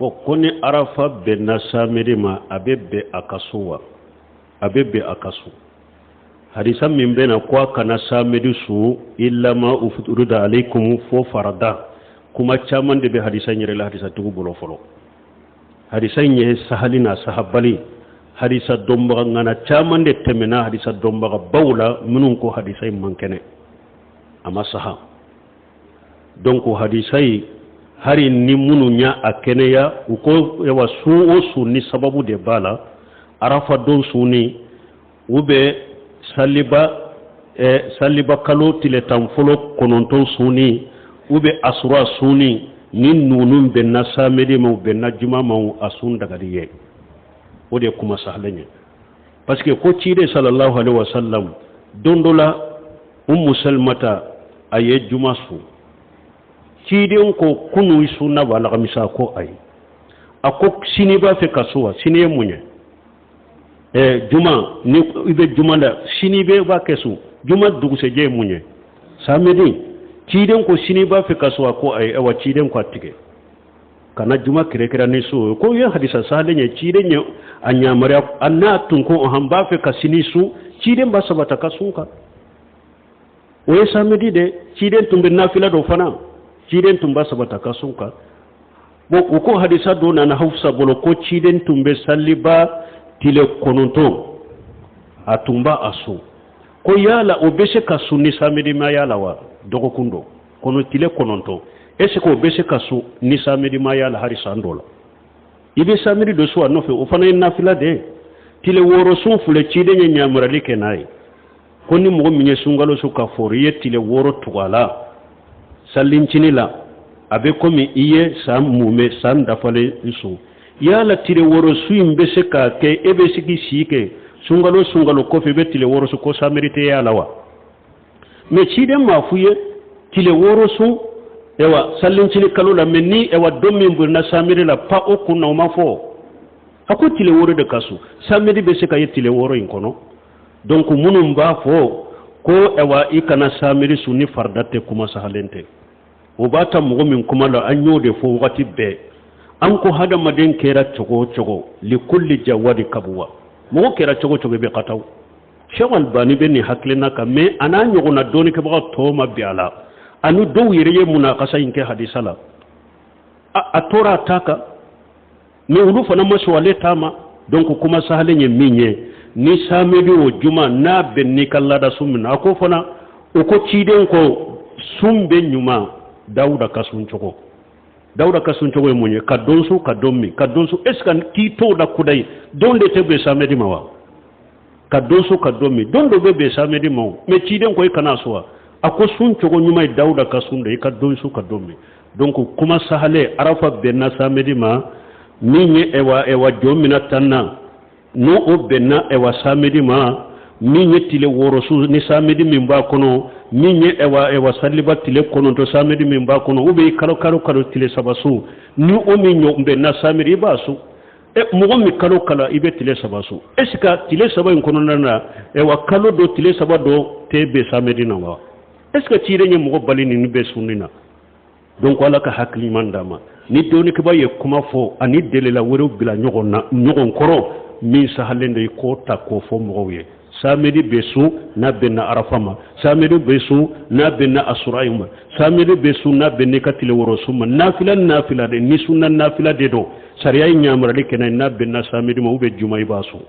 Bon, ko ni arafa bɛnna samedi ma, a bɛ bɛn a ka sun wa? A bɛ bɛn a ka sun. Hadisa min bɛ na ko a kana samedi sun illa ma ufturida alaykum, fo farada, kuma caman de bɛ hadisa in yɛrɛ la hadisatigiw bolo fɔlɔ. Hadisa in ye sahali n'a sahabali, hadisa dɔnbaga ŋana caman de tɛmɛna hadisa dɔnbaga baw la minnu ko hadisa in man kɛnɛ, a ma saha. Donc hadisa in, hari ni minnu y'a a kɛnɛya, u ko yawa sun o sun ni sababu de b'a la, arafa don sunni u bɛ saliba saliba kalo tile 10 fɔlɔ 9 sunni, u bɛ asura sunni, ni ninnu bɛnna samedi ma, u bɛnna juma ma, a sun dagali ye. O de ye kuma sahalen ye, parce que ko ciden sallallahu alaihi wasallam, don dɔ la Umu Salimata a ye juma sun. Ciden ko: "Kunu i sunna wa alakamisa?" Ko ayi. A ko: "Sini b'a fɛ ka sun wa?" Sini ye mun ye? Juma ni i bɛ juma la, sini bɛ b'a kɛ sun. Juma dugusɛjɛ ye mun ye? Samedi. Ciden ko: "Sini b'a fɛ ka sun wa?" Ko ayi. Ayiwa, ciden ko a tigɛ kana juma kɛrɛkɛrɛ ni so ye. Ko ye hadisa sahalen ye. Ciden ye a yamaruya a n'a tun ko ɔhɔn, b'a fɛ ka sini sun, ciden b'a sabata ka sun kan. O ye samedi de. Ciden tun bɛ nafila dɔ fana, ciden tun b'a sabata ka sun kan. Bon, u ko hadisa dɔ nana Hafsa bolo ko ciden tun bɛ saliba tile 9, a tun b'a a sun. Ko yala o bɛ se ka sun ni samedi ma yala wa? Dɔgɔkun dɔ kɔnɔ tile 9, est ce que o bɛ se ka sun ni samedi ma yala? Hari san dɔ la i bɛ samedi dɔ sun a nɔfɛ, o fana ye nafila de ye. Tile 6 sun filɛ, ciden ye ɲamarali kɛ n'a ye ko ni mɔgɔ min ye sunkalo sun ka fɔri, i ye tile 6 tugu a la salincini la, a bɛ komi i ye san mumɛ, san dafalen sun. Yala tile 6 sun in bɛ se ka kɛ, e bɛ se k'i si kɛ sunkalo sunkalo kɔfɛ i bɛ tile 6 sun ko samedi tɛ y'a la wa? Mais ciden m'a f'u ye tile 6 sun ewa salincini kalo la, mais ni ewa don min bonna samedi la pa o kun na, o ma fɔ. A ko tile 6 de ka sun, samedi bɛ se ka ye tile 6 in kɔnɔ. Donc minnu b'a fɔ ko ewa i kana samedi sun ni farida tɛ, kuma sahalen tɛ. O b'a ta mɔgɔ min kuma la, an y'o de fɔ wagati bɛɛ. An ko hadamaden kɛra cogo o cogo, likulli jawadi kabuwa, mɔgɔ kɛra cogo o cogo i bɛ kataw. Cheikh Albani bɛ nin hakilina kan, mais a n'a ɲɔgɔnna dɔɔnikɛbaga tɔw ma bɛn a la, ani dɔw yɛrɛ ye munakasa in kɛ hadisa la. A tora a ta kan, mais olu fana ma sɔn ale ta ma. Donc kuma sahalen ye min ye, ni samedi o juma n'a bɛn n'i ka laada sun min na, a ko fana o ko ciden ko sun bɛ ɲuman Dawuda ka sun cogo. Dawuda ka sun cogo ye mun ye? Ka don sun, ka don min, ka don sun. Est ce que k'i t'o la kudayi don de tɛ bɛn samedi ma wa? Ka don sun, ka don min, don dɔ bɛ bɛn samedi ma o. Mais ciden ko i kana sun wa? A ko sun cogo ɲuman ye Dawuda ka sun de, i ka don sun, ka don min. Donc kuma sahale, arafa bɛnna samedi ma min ye, ewa jɔ mina tan na, n'o o bɛnna ewa samedi ma min ye, tile 6 sun ni samedi min b'a kɔnɔ min ye, ewa saliba tile 9 samedi min b'a kɔnɔ, ou bien kalo tile 3 sun ni o min ɲɔ bɛnna samedi, i b'a sun. E mɔgɔ min kalo kalo i bɛ tile 3 sun, est ce que tile 3 in kɔnɔna na, ewa kalo dɔ tile 3 dɔ tɛ bɛn samedi na wa? Est ce que ciden ye mɔgɔ bali nin bɛ sunni na? Donc Ala ka hakili ɲuman d'a ma. Ni dɔnnikɛba ye kuma fɔ ani delila wɛrɛw bila ɲɔgɔn na ɲɔgɔn kɔrɔ, min sahalen don, i k'o ta k'o fɔ mɔgɔw ye. Samedi bɛ sun n'a bɛnna arafa ma, samedi bɛ sun n'a bɛnna asura ma, samedi bɛ sun n'a bɛnna i ka tile 6 sun ma, nafila nafila de ni sunna nafila de don, sariya ye ɲamarali kɛ n'a ye, n'a bɛnna samedi ma ou bien juma, i b'a sun.